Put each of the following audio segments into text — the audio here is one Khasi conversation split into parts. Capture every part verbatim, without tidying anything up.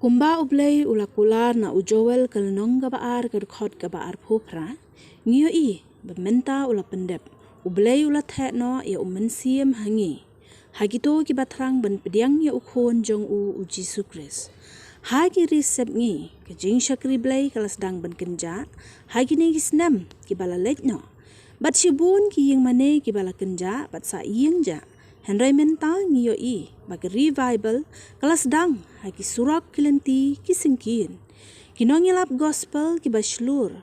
Kumba U Blei u la kular na u Joel ka lynnong kaba ar ka dkhot kaba arphew phra, ngi ïohi ba mynta u la pyndep, U Blei u la theh noh ïa u Mynsiem ha ngi, ha kito kiba thrang ban pdiang ïa u Khun jong u, U Jisu Khrist. Ha ki ri sepngi, ka jingshakri Blei ka la sdang ban kynjah ha kine ki snem kiba la leit noh. Bad shibun ki ïingmane kiba la kynjah bad sa ïeng jah. Hynrei mynta ngi ïohi ba ka revival ka la sdang ha ki surok, ki lynti, ki syngkien. Ki nongïalap gospel kiba shlur,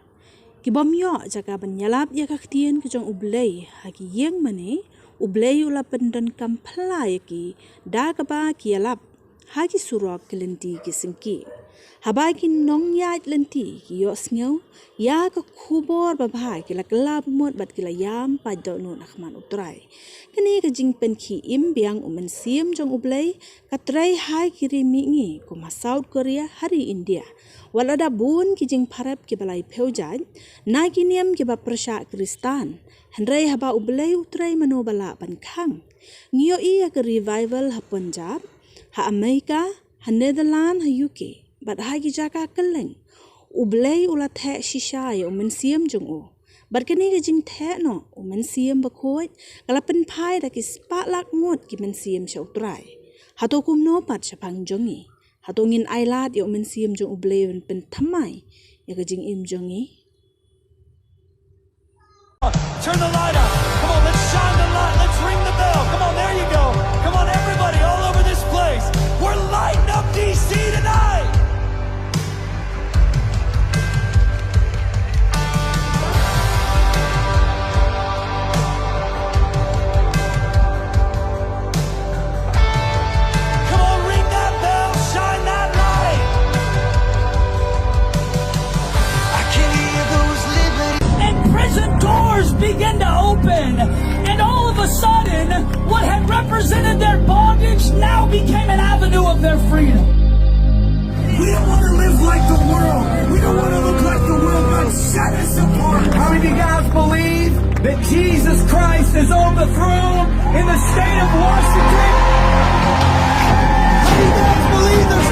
ki bym ïoh jaka ban ïalap ïa ka ktien ka jong U Blei ha ki ïingmane, U Blei u la pyndonkam phylla ïa ki da kaba ki ïalap ha ki surok, ki lynti, ki syngkien. Haba ki nongïaid lynti ki ïohsngew ïa ka khubor babha, ki la kylla bamut bad ki la ïam paid dohnud ha khmat U Trai. Kane ka jingpynkhie im biang u Mynsiem jong U Blei ka trei ha ki ri mihngi kum ha South Korea, ha ri India. Wat la da bun ki jingpharep kiba la ïaphew jait na ki niam kiba pyrshah Khristan, hynrei haba U Blei u trei, mano ba lah ban khang? Ngi ïohi ïa ka revival ha Punjab, ha Amerika, ha Netherlands, ha U K, bad ha ki jaka kylleng. U Blei u la theh shisha ïa u Mynsiem jong u. Bad kane ka jingtheh noh u Mynsiem Bakhuid ka la pynphai da ki spah lak ngut ki mynsiem sha U Trai. Hato kumno pat shaphang jong ngi? Hato ngin ailad ïa u Mynsiem jong U Blei ban pynthymmai ïa ka jingim jong ngi? Turn the light on. Come on, let's shine the light. Let's ring the bell. Come on, there you go. Come on, everybody, all over this place. We're lighting up D C tonight. Come on, ring that bell, shine that light. I can hear those liberty. And prison doors begin to open. And all of a sudden, what had represented their bondage now became an avenue of their freedom. We don't want to live like the world. We don't want to look like the world. God, set us apart. How many of you guys believe that Jesus Christ is on the throne in the state of Washington? How many of you guys believe there's